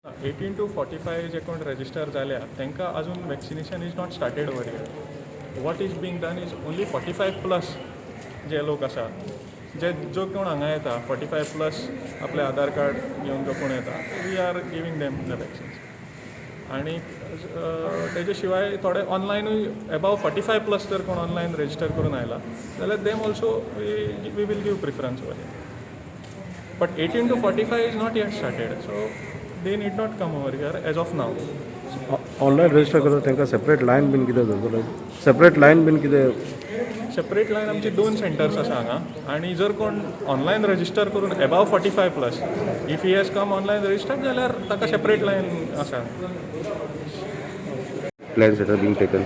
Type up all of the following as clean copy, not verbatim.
18 to 45 जे कोण register जाल्या तांकां अजून vaccination is not started over here. What is being done is only 45 plus जे लोक आसा, जे जो कोण हांगा येता 45 प्लस आपले आधार कार्ड घेवन जो कोण येता, we are giving them the vaccines. आनी तेजे शिवाय थोडे ऑनलायनूय एबाव 45 प्लस जर कोण ऑनलायन रजिस्टर करून आयला जाल्यार them also we will give preference over here. But 18 to 45 is not yet started, so they need not come over here as of now. Online register करता तांकां सेपरेट लायन बीन कितें धरतले, separate line बीन कितें? Separate line आमची दोन centres आसा हांगा. आनी जर कोण ऑनलायन रजिस्टर करून above 45 plus, if he has come online register जाल्यार ताका सेपरेट लायन आसा. Plans that are being taken?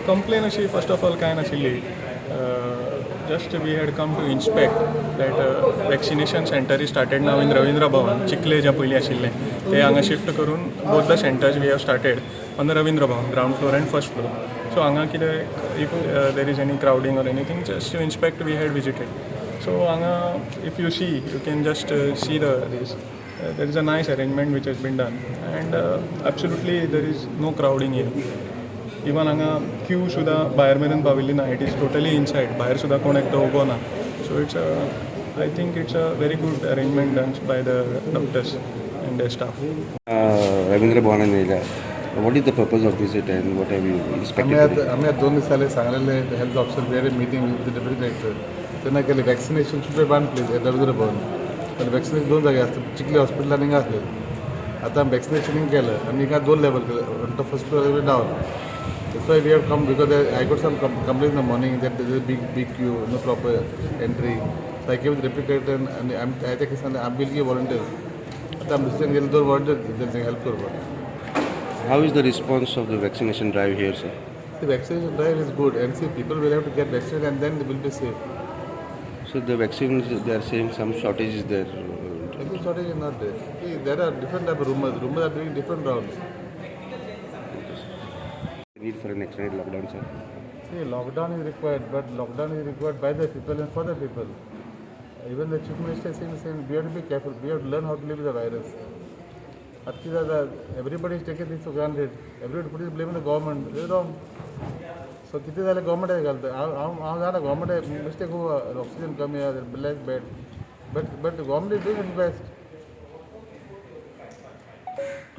Complain अशी फर्स्ट ऑफ ऑल कांय नाशिल्ली. Just we had come to inspect that vaccination center is started now in Ravindra Bhavan. Chikhale जें पयलीं आशिल्लें ते हांगा शिफ्ट करून both the centers we have started on the Ravindra Bhavan, ground floor and first floor. So हांगा कितें, if there is any crowding or anything, just to inspect we had visited. So हांगा if you see, you can just see the this there is a nice arrangement which has been done and absolutely there is no crowding here. Even हांगा Q सुद्दां भायर मेरेन पाविल्ली ना. It is totally inside. भायर सुद्दां कोण एकटो उबो ना. So it's I think it's a very good arrangement done by the doctors and the staff. Ravindra भवनान येयल्या. What is the purpose of visit and what have you आमी inspected आतां today? आमी आतां 2 दीस जाले सांगलेले health officer, we had meeting with the deputy director. तेन्ना केले vaccination should be one place at Ravindra Bhavan, पण वॅक्सिनेशन दोन जागे आसता, चिखली हॉस्पिटल आनी हिंगा आसले. आतां आमी वॅक्सिनेशन केलं आनी हिंगा दोन लेवल केलं, on the first floor down. That's why we have come, because I got some complaints in the morning that there is a big, big queue, no proper entry. So I came with deputy director and I take I will give volunteers. आतां आमी दुसऱ्यान गेले दोन volunteers help करपाक. How is the response of the vaccination drive here, sir? The vaccination drive is good, and see, people will have to get vaccinated and then they will be safe. So the vaccines, they are saying some shortage is there. Vaccine shortage is not there. See, there are different type of rumors. Rumors are doing different rounds. Need for an extended lockdown, sir? See, lockdown is required, but lockdown is required by the people and for the people. Even the chief minister is saying the same. We have to be careful. We have to learn how to live with the virus. Ati dada, everybody is taking this for granted. Everybody put blame on the government. They're wrong. So किती झाले government घालतं. हांव हांव हांव जाणा government mistake, oxygen कमी आहा, less bed, but government is doing its best.